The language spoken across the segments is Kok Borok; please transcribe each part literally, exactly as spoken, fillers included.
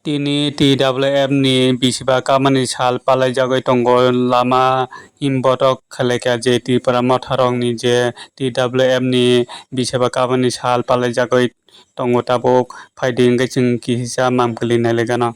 Tini T W F ni bisiba kamani sal palaijagwi tongo. Lama himbotok khlaikha je Tipra motharokni je T W F ni bisiba kamani sal palaijagwi tongo tabuk. Phaidi hwnkhe chwng kihisa mam kwlwi nailaigano.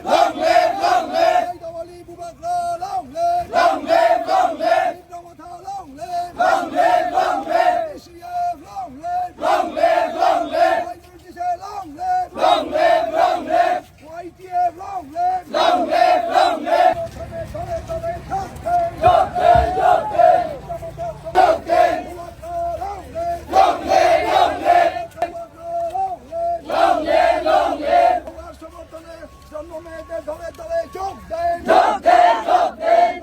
Long live, long live! Long live, long live! Long live, long live! Tipra Motha long live! Long live, long live! T C F long live! Long live, long live! Y T F long live! Long live, long live! Y T F long live! Long live, long live! Long live, long live! Long live, long live! Long live, long live! Jannamata dole dole jog den! Jog den, jog den!